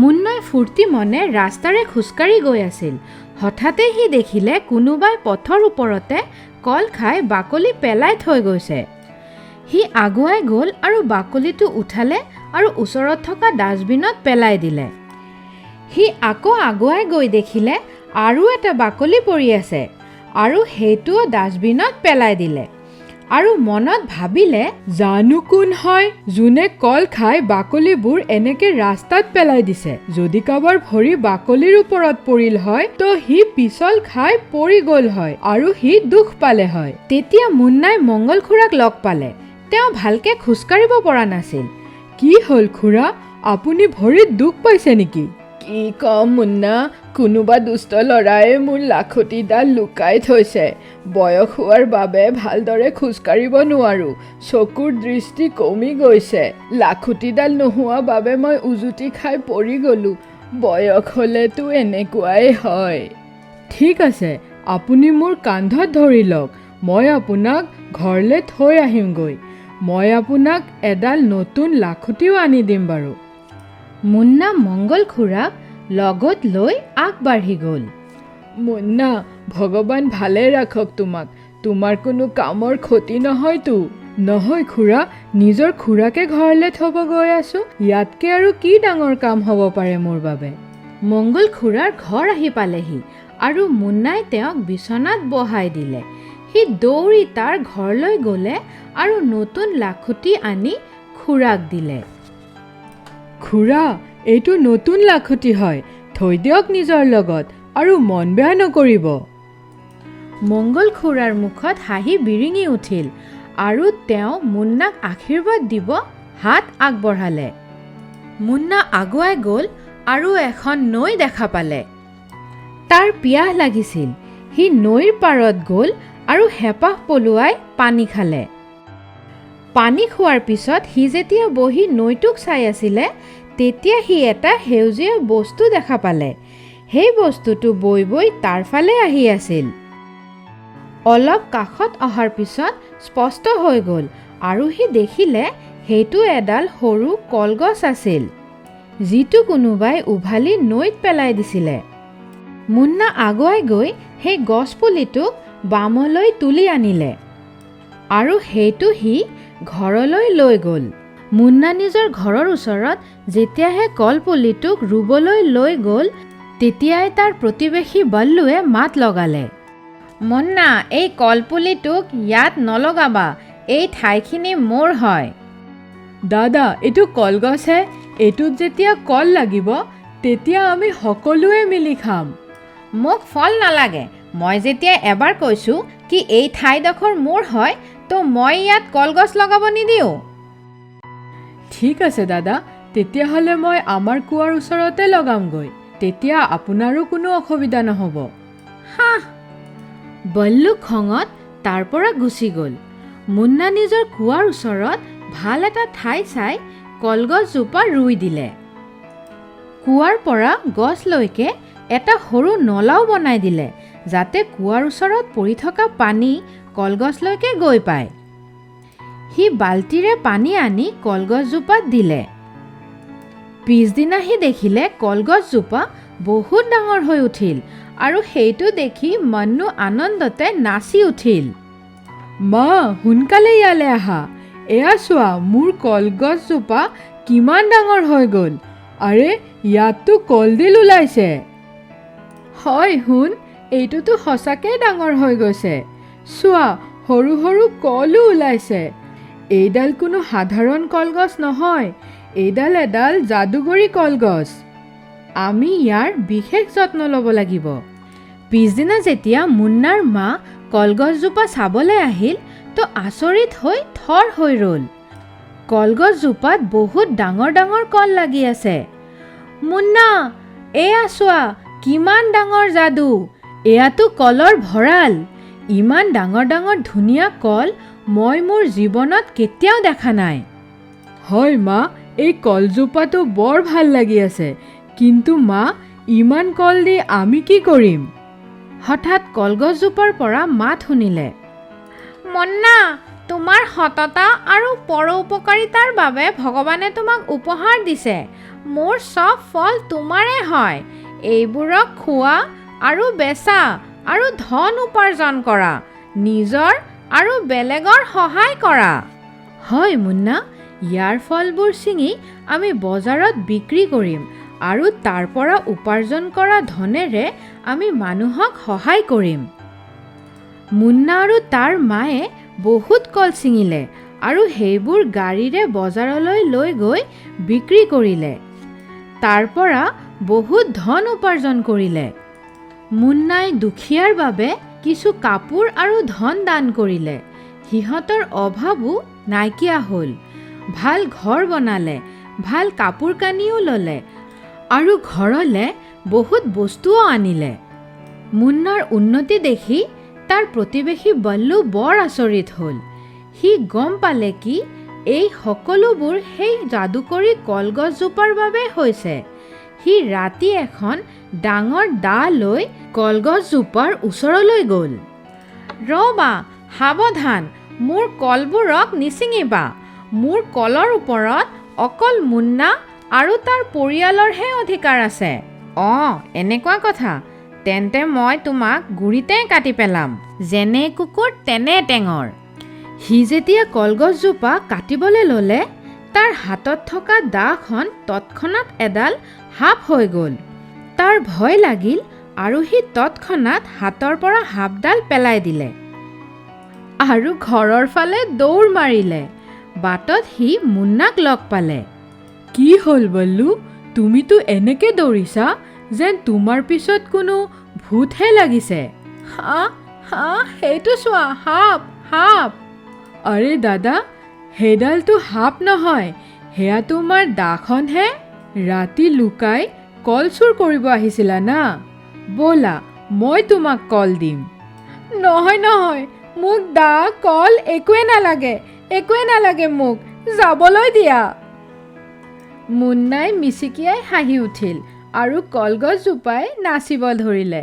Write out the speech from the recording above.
মুন্নাই ফূৰ্তি মনে ৰাস্তাৰে খোজকাঢ়ি গৈ আছিল। হঠাতে সি দেখিলে কোনোবাই পথৰ ওপৰতে কল খাই বাকলি পেলাই থৈ গৈছে। সি আগুৱাই গ'ল আৰু বাকলিটো উঠালে আৰু ওচৰত থকা ডাষ্টবিনত পেলাই দিলে। সি আকৌ আগুৱাই গৈ দেখিলে আৰু এটা বাকলি পৰি আছে আৰু সেইটোও ডাষ্টবিনত পেলাই দিলে আৰু মনত ভাবিলে, জানো কোন হয় যোনে কল খাই বাকলিবোৰ এনেকে ৰাস্তাত পেলাই দিছে। যদি কাৰোবাৰ ভৰি বাকলিৰ ওপৰত পৰিল হয়, তো সি পিছল খাই পৰি গ'ল হয় আৰু সি দুখ পালে হয়। তেতিয়া মুন্নাই মংগল খুৰাক লগ পালে। তেওঁ ভালকে খোজকাঢ়িব পৰা নাছিল। কি হ'ল খুৰা, আপুনি ভৰিত দুখ পাইছে নেকি? কি কম মুন্না, কোনোবা দুষ্ট ল'ৰাই মোৰ লাখুটিডাল লুকাই থৈছে। বয়স হোৱাৰ বাবে ভালদৰে খোজকাঢ়িব নোৱাৰোঁ, চকুৰ দৃষ্টি কমি গৈছে। লাখুটিডাল নোহোৱা বাবে মই উজুতি খাই পৰি গ'লোঁ। বয়স হ'লেতো এনেকুৱাই হয়। ঠিক আছে, আপুনি মোৰ কান্ধত ধৰি লওক, মই আপোনাক ঘৰলৈ থৈ আহিমগৈ। মই আপোনাক এডাল নতুন লাখুটিও আনি দিম বাৰু। মুন্না মংগল খুৰাক লগত লৈ আগবাঢ়ি গ'ল। মুন্না, ভগৱান ভালে ৰাখক তোমাক। তোমাৰ কোনো কামৰ ক্ষতি নহয়তো? নহয় খুৰা, নিজৰ খুৰাকে ঘৰলৈ থ'ব গৈ আছোঁ। ইয়াতকৈ আৰু কি ডাঙৰ কাম হ'ব পাৰে মোৰ বাবে? মংগল খুৰাৰ ঘৰ আহি পালেহি আৰু মুন্নাই তেওঁক বিচনাত বহাই দিলে। সি দৌৰি তাৰ ঘৰলৈ গ'লে আৰু নতুন লাখুটি আনি খুৰাক দিলে। খুৰা, এইটো নতুন লাখুটি হয়, থৈ দিয়ক নিজৰ লগত আৰু মন বেয়া নকৰিব। মংগল খুৰাৰ মুখত হাঁহি বিৰিঙি উঠিল আৰু তেওঁ মুন্নাক আশীৰ্বাদ দিব হাত আগবঢ়ালে। মুন্না আগুৱাই গ'ল আৰু এখন নৈ দেখা পালে। তাৰ পিয়াহ লাগিছিল। সি নৈৰ পাৰত গ'ল আৰু হেঁপাহ পলুৱাই পানী খালে। পানী খোৱাৰ পিছত সি যেতিয়া বহি নৈটোক চাই আছিলে, তেতিয়া সি এটা সেউজীয়া বস্তু দেখা পালে। সেই বস্তুটো বৈ বৈ তাৰ ফালে আহি আছিল। অলপ কাষত অহাৰ পিছত স্পষ্ট হৈ গ'ল আৰু সি দেখিলে সেইটো এডাল সৰু কলগছ আছিল, যিটো কোনোবাই উভালি নৈত পেলাই দিছিলে। মুন্না আগুৱাই গৈ সেই গছপুলিটোক বামলৈ তুলি আনিলে আৰু সেইটো সি ঘৰলৈ লৈ গ'ল। মুন্না নিজৰ ঘৰৰ ওচৰত যেতিয়াহে কলপুলিটোক ৰুবলৈ লৈ গ'ল, তেতিয়াই তাৰ প্ৰতিবেশী বল্লুৱে মাত লগালে, মুন্না, এই কলপুলিটোক ইয়াত নলগাবা, এই ঠাইখিনি মোৰ হয়। দাদা, এইটো কলগছহে, এইটোত যেতিয়া কল লাগিব তেতিয়া আমি সকলোৱে মিলি খাম। মোক ফল নালাগে। মই যেতিয়া এবাৰ কৈছোঁ কি এই ঠাইডোখৰ মোৰ হয়, তো মই ইয়াত কলগছ লগাব নিদিওঁ। ঠিক আছে দাদা, তেতিয়াহ'লে মই আমাৰ কুঁৱাৰ ওচৰতে লগামগৈ, তেতিয়া আপোনাৰো কোনো অসুবিধা নহ'ব। হাহ! বল্লু খঙত তাৰ পৰা গুচি গ'ল। মুন্না নিজৰ কুঁৱাৰ ওচৰত ভাল এটা ঠাই চাই কলগছজোপা ৰুই দিলে। কুঁৱাৰ পৰা গছলৈকে এটা সৰু নলাও বনাই দিলে, যাতে কুঁৱাৰ ওচৰত পৰি থকা পানী কলগছলৈকে গৈ পায়। সি বাল্টিৰে পানী আনি কলগছজোপাত দিলে। পিছদিনা সি দেখিলে কলগছজোপা বহুত ডাঙৰ হৈ উঠিল আৰু সেইটো দেখি মন্নু আনন্দতে নাচি উঠিল। মা, সোনকালে ইয়ালৈ আহা, এয়া চোৱা, মোৰ কলগছজোপা কিমান ডাঙৰ হৈ গ'ল। আৰে, ইয়াততো কলডিল ওলাইছে। হয় সোণ, এইটোতো সঁচাকৈ ডাঙৰ হৈ গৈছে। চোৱা, সৰু সৰু কলো ওলাইছে। এইডাল কোনো সাধাৰণ কলগছ নহয়, এইডাল এডাল যাদুকৰী কলগছ। আমি ইয়াৰ বিশেষ যত্ন ল'ব লাগিব। পিছদিনা যেতিয়া মুন্নাৰ মা কলগছজোপা চাবলৈ আহিল, তো আচৰিত হৈ থৰ হৈ ৰ'ল। কলগছজোপাত বহুত ডাঙৰ ডাঙৰ কল লাগি আছে। মুন্না, এয়া চোৱা, কিমান ডাঙৰ যাদু! এয়াতো কলৰ ভঁৰাল। ইমান ডাঙৰ ডাঙৰ ধুনীয়া কল মই মোৰ জীৱনত কেতিয়াও দেখা নাই। হয় মা, এই কলজোপাটো বৰ ভাল লাগি আছে। কিন্তু মা, ইমান কল দি আমি কি কৰিম? হঠাৎ কলগছজোপাৰ পৰা মাত শুনিলে, মুন্না, তোমাৰ সততা আৰু পৰোপকাৰিতাৰ বাবে ভগৱানে তোমাক উপহাৰ দিছে। মোৰ চব ফল তোমাৰে হয়। এইবোৰক খোৱা আৰু বেচা আৰু ধন উপাৰ্জন কৰা, নিজৰ আৰু বেলেগৰ সহায় কৰা। হয় মুন্না, ইয়াৰ ফলবোৰ ছিঙি আমি বজাৰত বিক্ৰী কৰিম আৰু তাৰ পৰা উপাৰ্জন কৰা ধনেৰে আমি মানুহক সহায় কৰিম। মুন্না আৰু তাৰ মায়ে বহুত কল ছিঙিলে আৰু সেইবোৰ গাড়ীৰে বজাৰলৈ লৈ গৈ বিক্ৰী কৰিলে। তাৰ পৰা বহুত ধন উপাৰ্জন কৰিলে। মুন্নাই দুখীয়াৰ বাবে কিছু কাপোৰ আৰু ধন দান কৰিলে। সিহঁতৰ অভাৱো নাইকিয়া হ'ল। ভাল ঘৰ বনালে, ভাল কাপোৰ কানিও ল'লে আৰু ঘৰলে বহুত বস্তুও আনিলে। মুন্নাৰ উন্নতি দেখি তাৰ প্ৰতিবেশী বল্লু বৰ আচৰিত হ'ল। সি গম পালে কি এই সকলোবোৰ সেই যাদুকৰী কলগছজোপাৰ বাবে হৈছে। সি ৰাতি এখন ডাঙৰ দা লৈ কলগছজোপাৰ ওচৰলৈ গ'ল। ৰ'বা, সাৱধান, মোৰ কলবোৰক নিছিঙিবা। মোৰ কলৰ ওপৰত অকল মুন্না আৰু তাৰ পৰিয়ালৰহে অধিকাৰ আছে। অঁ, এনেকুৱা কথা, তেন্তে মই তোমাক গুৰিতে কাটি পেলাম। যেনে কুকুৰ তেনে টেঙৰ। সি যেতিয়া কলগছজোপা কাটিবলৈ ল'লে, তাৰ হাতত থকা দাখন তৎক্ষণাত এডাল সাপ হৈ গ'ল। তাৰ ভয় লাগিল আৰু সি তৎক্ষণাত হাতৰ পৰা সাপডাল পেলাই দিলে আৰু ঘৰৰ ফালে দৌৰ মাৰিলে। বাটত সি মুন্নাক লগ পালে। কি হ'ল বল্লু, তুমিতো এনেকে দৌৰিছা যেন তোমাৰ পিছত কোনো ভূতহে লাগিছে। হা হা, সেইটো চোৱা, সাপ সাপ! আৰে দাদা, সেইডালতো সাপ নহয়, সেয়া তোমাৰ দাখনহে। ৰাতি লুকাই কল চুৰ কৰিব আহিছিলা না? ব'লা, মই তোমাক কল দিম। নহয় নহয়, মোক দা কল একোৱে নালাগে, একোৱে নালাগে, মোক যাবলৈ দিয়া। মুন্নাই মিচিকিয়াই হাঁহি উঠিল আৰু কলগছজোপাই নাচিব ধৰিলে।